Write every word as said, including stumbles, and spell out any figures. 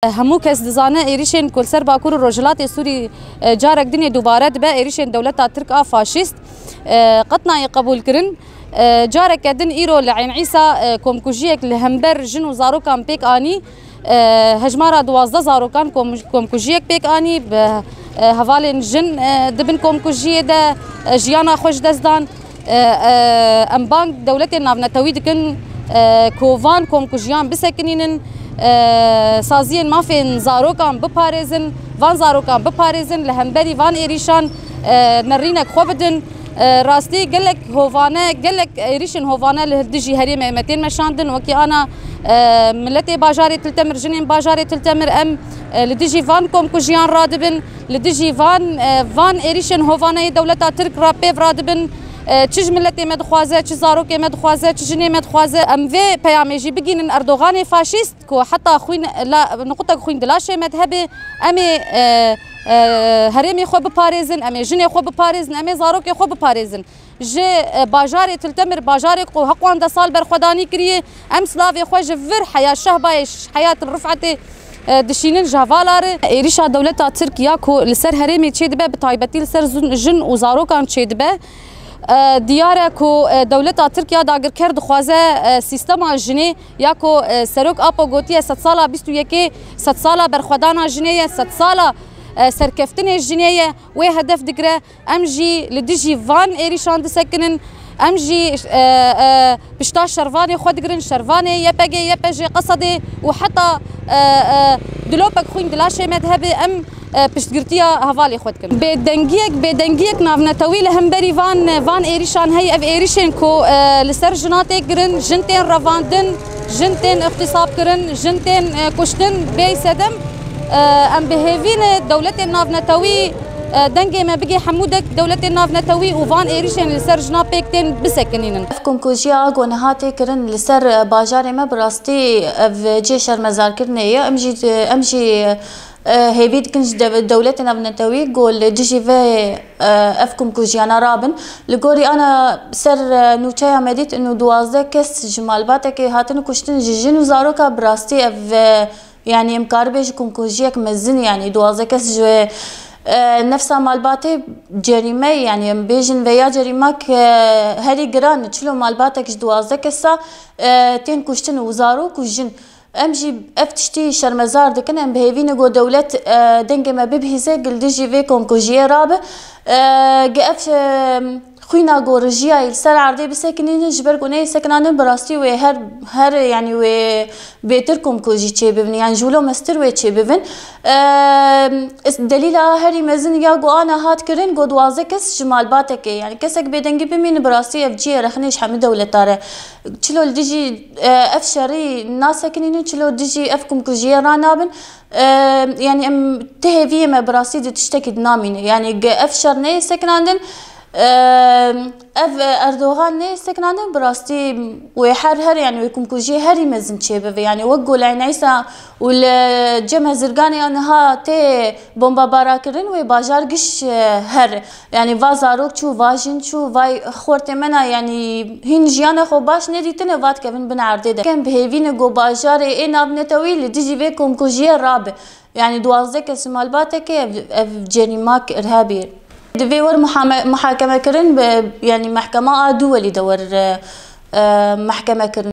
Hemû kes dizane êrîşên ku li ser Bakur û Rojhilatê Sûrî, e, carek dinê dubare dibe, êrîşên dewleta Tirk a faşîst, e, qet nayê qebûlkirin. E, careke din îro li Eyn Îsa, e, komkujiyek li hember jin û zarokan pêk anî. E, hejmara duwazdeh zarokan kom-, komkujiyek pêk anî, bi, e, hevalên jin, e, di bin komkujiyê de, e, jiyana xwe ji dest dan. E, e, em bang dewletên navnetewî dikin, e, ku van komkujiyan bisekinînin, e, saziyên mafên zarokan biparêzin, van zarokan biparêzin, li hemberî van êrîşan, e, nerînek xwe bidin. E, rastî gelek hovane, gelek êrîşên hovane li dijî herêmê me tên meşandin, wekî ana, e, miletê bajarê Til Temir, jinên bajarê Til Temir, em, e, li dijî van komkujiyan radibin, li dijî van, e, van êrîşên hovane yê dewleta Tirk re pêv radibin. E, çi ji miletê me dixwaze, çi zarokê me dixwaze, çi jinê me dixwaze. Em vê peyamê jî bigînin Erdoganê faşîst ku heta xwîn la, nuqutek xwîn di laşê me de hebe, em ê, e, e, herêmê xwe biparêzin, em ê jinê xwe biparêzin, em ê zarokê xwe biparêzin. Ji, e, bajarê Til Temir, bajarê ku heqwan de sal berxwedanî kiriye, em silavê xwe ji vir heya Şehbayê, ş-, heya Til Rifetê, e, dişînin ji hevala re. Êrîşa dewleta Tirk ya ku li ser herêmê çêdibe, bi taybetî li ser zun-, jin û zarokan çêdibe. E, diyar e ku, e, dewleta Tirk ya dagirker dixwaze, e, sîstema jinê ya ku, e, Serok Apo gotiye sedsala bîst û yekê, sedsala berxwedana jinê ye, sedsala, e, serkeftinê jinê ye, wê hedef digire. Em jî li dijî van êrîşan disekinin. Em jî, e, e, pişta şervanê xwe digirin, şervanê Y P G, Y P J, Qesedê û heta, e, e, dilopek xwîn di laşê me de hebe, em, e, piştgirtiya hevalê xwe dikin. Bêdengiyek, bêdengiyek navnetewî li hemberî van, van êrîşan heye. Ev êrîşên ku, e, li ser jina tê kirin, jin tên revandin, jin tên ixtîsab kirin, jin tên, e, kuştin, bêyî sedem. E, em bi hêvî ne dewletên navnetewî, e, dengê me bigê hemû dek dewletên navnetewî û van êrîşên li ser jina pêk tên bisekinînin. Ev komkujiya a ku niha tê kirin li ser, e, bajarê me, bi rastî ev cihê şermezarkirinê ye. Em jî, em jî, e, hêvî dikin ji dev-, dewletên navnetewî ku li dijî vê, e, ev komkujiyana rabin. Li gorî ana ser, e, nûçeya me dît û duwazdeh kes ji malbatekê hatin kuştin, ji jin û zaroka, bi rastî ev, e, Yanî em karibê ji komkujiyek mezin, yanî duwazdeh kes ji, e, nefsa malbatê cerîme, yanî em bêjin veya cerîmak, e, herî giran e. Çilo malbatek ji duwazdeh kesa, e, tên kuştin û zarok û jin. Em jî ev tiştî şermezar dikin, em bi hêvî ne ku dewlet, e, dengê me bibihîze, gil dijî vê komkujiyê rabe. E, gi ev, e, Xwîna ku rijiyayî li ser erdê bisekinînin, ji ber ku neyê sekinandin, bi rastî wê her, her, yanî wê bêtir komkujî çêbibin, yan ji wilo mestir wê çêbibin. Eee, is-, delîla herî mezin ya ku ana hat kirin, ku duwazdeh kes ji malbatekê, yanî kesek bêdengî bimînin, bi rastî ev cihê rexnê ji hemî dewleta re. Çilo li dijî, eee, ev şerî nasekinînin, çilo dijî ev komkujiyê ranabin. Eee, yanî em ti hêviyê me bi rastî di tiştekî dinamîne. Yanî ge-, ev şer neyê sekinandin, Ev Erdogan nê sekinandin, bi rastî wê her her, yanî wê komkujiyê herî mezin çêbibe. Yanî wek Golayên Eysa û li Cem Hezirganê ya niha tê bombabara kirin, wê bajar giş, e, her. Yanî va zarok çû, va jin çû, vay xortê me na, yanî hîn jiyana xwe baş nedîtine, va dikevin bin erdê de. Em bi hêvî ne ku bajarê ê navnetewî li dijî vê komkujiyê rabe. Yanî duwazdeh kes malbatekê ev, ev cerîmak irhebî. Divê wer muhame-, muhakeme kirin bi, yanî mehkema a duwelî de wer, e, e, mehkeme kirin.